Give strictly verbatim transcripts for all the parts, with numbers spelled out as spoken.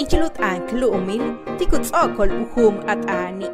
Ichil u t'aan k lu'umil ti' ku ts'o'okol u juum a t'aani'.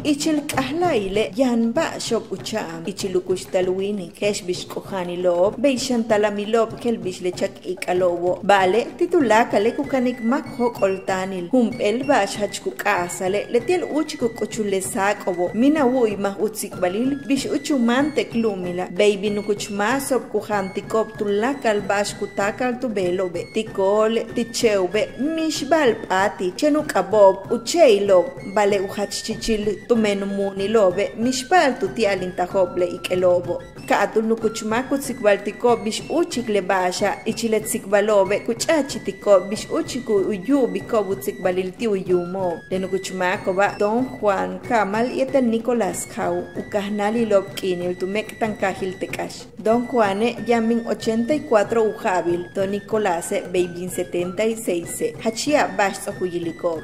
Ichil k'ajla'ile' yaan ba'axo'ob u cha'an ichil u kuxtal u wíinik, je'ex bix k'oja'anilo'ob, bey xan talamilo'ob je'el bix le chak iik'alo'obo'. Ba'ale' ti' tuláakale' ku kanik máak jóok'ol táanil. Jump'éel ba'ax jach ku k'a'ajsale' leti'e' úuchik u k'uchul le sáako'obo', míin a wu'uymaj u tsikbalil bix úuch u máantik lu'umila'. Bey bin nukuch máaso'ob ku jaantiko'ob tuláakal ba'ax ku táakal tu beelo'obe'. Ti' koole', ti' che'obe', mixba'al p'áatil, chéen u k'abo'ob, u che'ilo'ob, ba'ale' u jach chichil tumen u mu'unilo'obe', mixba'al tu ti'alintajo'ob le iik'elo'obo'. Ka'atúul nukuch máak ku tsikbaltiko'ob bix úuchik le ba'axa', ichil le tsikbalo'obe' ku ch'a'achiltiko'ob bix úuchik u yu'ubiko'ob u tsikbalil ti' u yuumo'ob. Le nukuch máako'oba' Don Juan Camal yéetel Nicolás Jau, u kajnáalilo'ob K'iinil tu méek'tankaajil Tekax. Don Juane' yaan bin ochenta y cuatro u ja'abil, Don Nicolase' bey bin setenta y seise'. Jach ya'ab ba'ax ts'o'ok u yiliko'ob.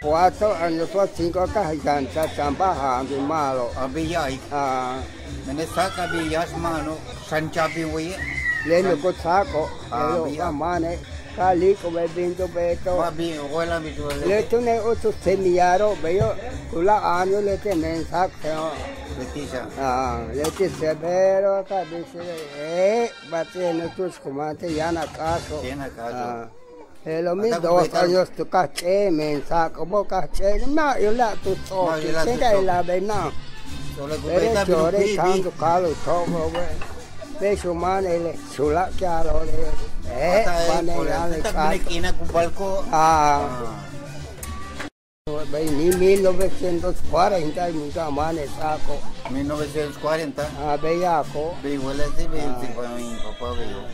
Cuatro años o cinco ka jancha chamba ja bin ma'alob. A bin ya'ay. Ah. Mene' sáak a bin ya'ax ma'ano', xan cha'an bin weye'. Le nukuch sáako', a bin ya'ay. Ka máane', ka líik'o'obe' bin tu beeto'ob. Le túune' úuch u semilláaro'ob beyo', tuláak año leti' men sáak. Leti' xan. Ah, leti' severo, ka bin, eh, ba'ax tu'ux ku máan te' yaan a kaaso'. Yaan a kaaso'. Ah. Je'elo' mi dos años tu ka ch'éen men sáako'obo' ka ch'éen ma' yula'al tu ts'o'okil chéen ka ila'al bey na'an. Pero chore táan tu ka'al u to'obo'obe'. Bey xu máanele' xula'ak ya'alo'ob le. Eh, máane' yaan le k'áat. Ah. Bey mil novecientos cuarenta y mucha máane' sáako'. Mil novecientos cuarenta. Ah, bey ya'ako'. Bey wele' si bey tsikbal in papá beyo'.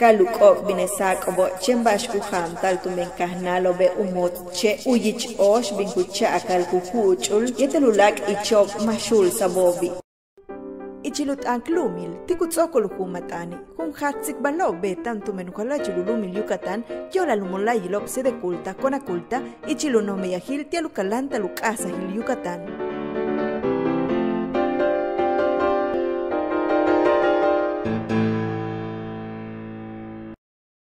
Ka luk'o'ob bin le sáako'obo' chéen ba'ax ku jaanta'al tumen kajnáalo'obe' u moots che' u yich óox bin ku cha'akal ku ku'uch'ul yéetel u láak' icho'ob ma' xu'ulsabo'obi'. Ichil u t'aan k lu'umil ti' ku ts'o'okol u juum a t'aani'. Jun jaaj tsikbalo'ob beeta'an tumen u jala'achil u lu'umil Yucatán yo'olal u mola'ayilo'ob Sede Culta, Conaculta, ichil u noj meyajil ti'al u kaláanta'al u k'a'ajsajil Yucatán.